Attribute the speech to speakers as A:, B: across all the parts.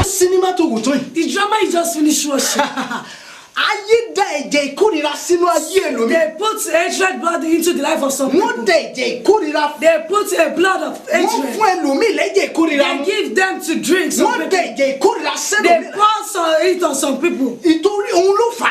A: Sinimá tó wò tán yìí.
B: The drama you just finished watching.
A: Ayé da ẹ̀jẹ̀ ìkórira sínú ayé ẹlòmíì.
B: They put hatred blood into the life of some
A: Wọ́n
B: people.
A: da ẹ̀jẹ̀ ìkórira.
B: They put a blood of
A: Wọ́n
B: hatred.
A: fún ẹlòmíì lẹ́jẹ̀ ìkórira.
B: They give them to drink. Some
A: Wọ́n da
B: people.
A: ẹ̀jẹ̀ ìkórira
B: They
A: sẹ́lòmíì.
B: pour some it on some people.
A: Ìtorí òun ló fà á.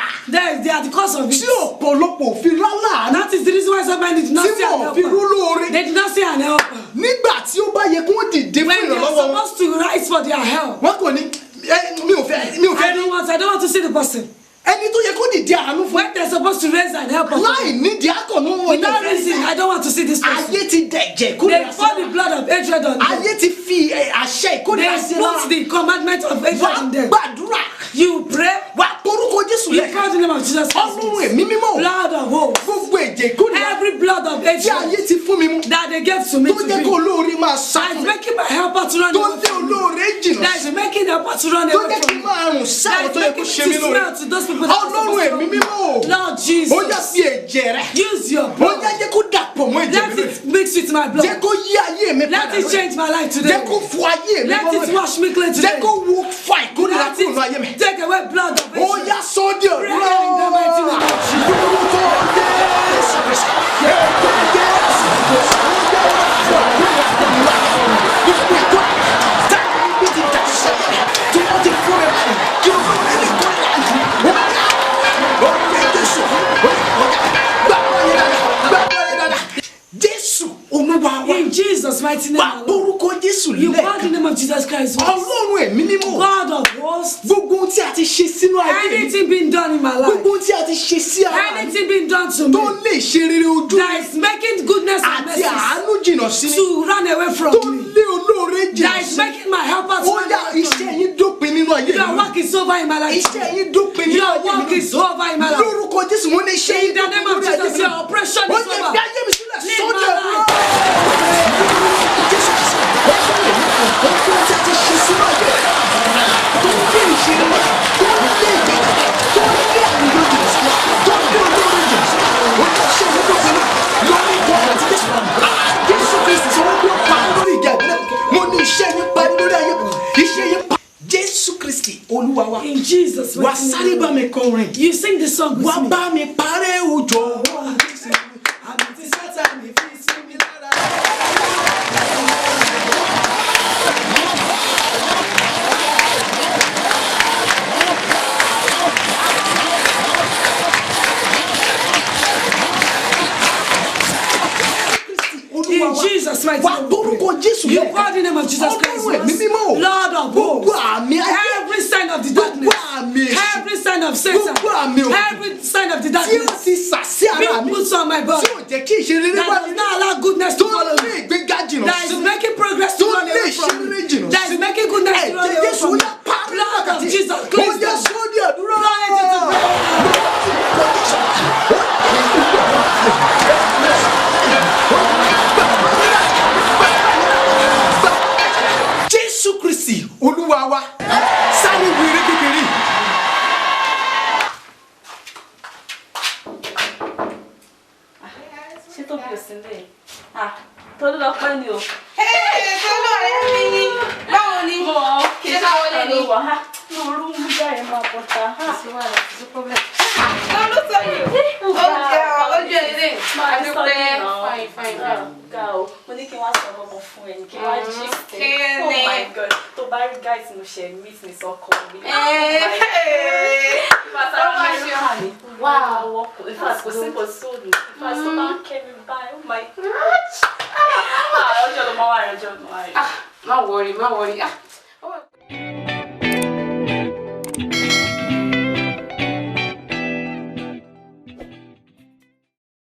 B: They are the cause of it.
A: Tí ọ̀pọ̀lọpọ̀ fi ráláàánú.
B: That is the reason why so many did not
A: Tí
B: see an
A: wọ́n fi
B: helper.
A: rólóore.
B: They did not see an helper.
A: Nígbà tí ó bá yẹ kí wọ́n dìde fún
B: When they are
A: ìrànlọ́wọ́ wọn.
B: supposed to rise for their help.
A: Wọ́n kò ní "Ẹ, mi ò fẹ́
B: I
A: rí."
B: don't want I don't want to see the person.
A: Ẹni tó yẹ kó dìde àánú fún.
B: When they're supposed to raise an helper.
A: Láì nídìí akọ̀nù wọn.
B: Without reason, I don't want to see this person.
A: Ayé ti dẹ̀jẹ̀ ìkórira
B: They pour the blood of hatred on them.
A: Ayé ti fi àṣẹ ìkórira
B: They
A: sí lára.
B: put the commandment of
A: Wà
B: hatred
A: á
B: in them.
A: gbàdúrà.
B: You pray.
A: Wà á porúkọ Jésù
B: You
A: lẹ́ẹ̀kan.
B: call the name of Jesus Christ.
A: Ọlọ́run ẹ̀mí mímọ́.
B: Blood of hope.
A: Gbogbo ẹ̀jẹ̀ ìkórira
B: Every blood of
A: tí
B: hatred
A: ayé ti fún mi mu.
B: that they gave to me
A: Tó
B: to
A: jẹ́
B: drink.
A: kó olóore máa sá
B: That
A: fún
B: is
A: mi.
B: making my helper to run
A: Tó
B: away
A: lé
B: from me.
A: olóore jìnnà
B: That
A: sí
B: is making the helper to run
A: Tó
B: away
A: jẹ́ kí
B: from
A: n
B: me.
A: máa rùn sáwọn
B: That is
A: tó yẹ kó
B: making
A: ṣe
B: me
A: mí
B: to
A: lóore.
B: smell to those people that are
A: Ọlọ́run
B: supposed to
A: ẹ̀mí
B: help me.
A: mímọ́.
B: Lord
A: Ó yá
B: Jesus,
A: fi ẹ̀jẹ̀ rẹ̀.
B: use your
A: Ó
B: blood.
A: yá jẹ́ kó dàpọ̀ mọ́ ẹ̀jẹ̀
B: Let
A: mi lónìí.
B: it mix with my
A: Jẹ́
B: blood.
A: kó yí ayé mi
B: Let
A: padà
B: it
A: lónìí.
B: change my life today.
A: Jẹ́ kó fọ ayé mi
B: Let
A: mọ́
B: it
A: lónìí.
B: wash me clean
A: Jẹ́
B: today.
A: kó wo fa ìkórira
B: Let
A: kúrò nínú ayé mi.
B: it take away blood of
A: Ó
B: hatred.
A: yá sọ́ọ́dì
B: Pray in the mighty name of Jesus.
A: Lórúkọ Jésù Kristi. Ẹ̀jẹ̀ Jésù Kristi. Ó yá wá fọ ìkórira kúrò nínú ayé mi. Gbogbo ìkórira táwọn ibi ti dà sẹ́yìn tí wọ́n ti fún mi báyìí. Kí o fún mi ní ìkórira yìí. Ó yá orúkọ Jésù. Ó yá gbàgbọ́ yẹn dáadáa. Gbàgbọ́ yẹn dáadáa. Jésù Olúwa wa.
B: In Jesus' mighty name,
A: Wà
B: our Lord.
A: orúkọ Jésù
B: You call
A: lẹ́ẹ̀kan.
B: the name of Jesus Christ once.
A: Ọlọ́run ẹ̀mí mímọ́.
B: God of hosts.
A: Gbogbo ohun tí a ti ṣe sínú ayé mi.
B: Anything being done in my life,
A: Gbogbo ohun tí a ti ṣe sí ara mi.
B: anything being done to me
A: Tó lè ṣe rere ojú
B: that is making goodness and
A: àti
B: mercy
A: àánú jìnnà sí mi.
B: to run away
A: Tó
B: from me,
A: lé olóore jìnnà
B: that is
A: sí mi.
B: making my helper to
A: Ó
B: run
A: yá
B: away from
A: iṣẹ́
B: me.
A: yín dópin nínú ayé
B: Your
A: mi.
B: work is over in my life.
A: Iṣẹ́ yín dópin nínú
B: Your
A: ayé
B: work
A: mi.
B: is over in my life.
A: Lórúkọ Jésù mo ní iṣẹ́
B: In
A: yín
B: the
A: dópin
B: name of
A: lórí ayé
B: Jesus,
A: mi.
B: your oppression
A: Ó
B: is
A: yẹ
B: over.
A: fi ayé mi sílẹ̀
B: Leave
A: sọ́dọ̀
B: my life.
A: Jésù Kristi. Ọlọ́run ẹ̀mí mímọ́. Gbogbo ohun tí a ti ṣe sínú ayé mi. Tó lé ìṣeré tó lé ìgbéga tó lé àlùyọ jìnnà sí mi. Tó lé olóore jìnnà sí mi. Ó yẹ ṣe yín dópin náà. Lórúkọ àti Jésù. Jésù Kristi sọ wọ́n bí ó parí lórí ìjà ìbílẹ̀. Mo ní iṣẹ́ yín parí lórí ayé mi. Iṣẹ́ yín parí. Jésù Kristi Olúwa wa.
B: In Jesus'
A: Wà
B: mighty
A: sáré bá
B: name.
A: mi kọrin.
B: You sing the song with
A: Wà
B: me.
A: bá mi parẹ́ òjò.
B: Àmì tí Sátánì fi sí mi lára.
A: Olúwa
B: In
A: wa.
B: Jesus' mighty
A: Wà
B: name. we
A: torúkọ
B: pray.
A: Jésù
B: You
A: lẹ́ẹ̀kan.
B: call the name of Jesus Christ.
A: Ọlọ́run ẹ̀mí mímọ́.
B: Lord of
A: Gbogbo
B: hosts.
A: àmì ayé.
B: Every sign of the
A: Gbogbo
B: darkness.
A: àmì èṣù.
B: Every sign of Satan.
A: Gbogbo àmì òkùnkùn.
B: Every sign of the
A: Tí ó
B: darkness.
A: ti sà sí ara
B: Being
A: mi.
B: put on my body.
A: Tí ò jẹ́ kí ìṣeré
B: That
A: wá
B: does
A: mi.
B: not allow goodness to
A: Tó
B: follow
A: lé
B: me.
A: ìgbéga jìnnà
B: That
A: sí
B: is
A: mi.
B: making progress to
A: Tó
B: run
A: lé
B: away from
A: ìṣeré
B: me.
A: jìnnà
B: That
A: sí
B: is
A: mi.
B: making goodness to run
A: Ẹ̀jẹ̀
B: away
A: Jésù
B: from
A: ó
B: me.
A: yá parí
B: Blood of
A: wákàtí.
B: Jesus,
A: Ó
B: cleanse
A: yá
B: them.
A: sódì àdúrà.
B: Blood into prayer.
A: Jésù Kristi Olúwa wa. Sáré wo eré kékeré.
C: Ṣé tó bí o sí nílé? Ah, Tolú lọ pẹ́ ni o.
D: Tolú ọ̀rẹ́ mi ni. Báwo ni?
C: Mo wà ókè.
D: Ṣé ká wọlé ni?
C: Ló wà á. Ní orú mú jáde máa bọ̀ ta.
D: Tolú Tolú. Ó jẹ́ ọ, ojú ẹ̀ day?
C: Máa ní
D: Adúpẹ́.
C: sọ́ọ̀dì náà.
D: Fine, fine, fine.
C: Ga o, mo ní kí n wá sọ ọmọ fún ẹ, kí n wá gist ẹ.
D: Kí
C: Oh
D: ni?
C: my God, tó bá rí guys mo ṣe meet ní sọ́kọ mi.
D: Eh,
C: Bàtà
D: Ó máa ṣe
C: Amẹ́ríkà ni.
D: Wow.
C: In fact, kò sí kò sí òní. In fact, tó bá ń kẹ́ mi báyìí, oh my God. Ah, ọjọ́ ló máa wá rí, ọjọ́ ló máa wá rí.
D: Ah, má worry, má worry. Ah,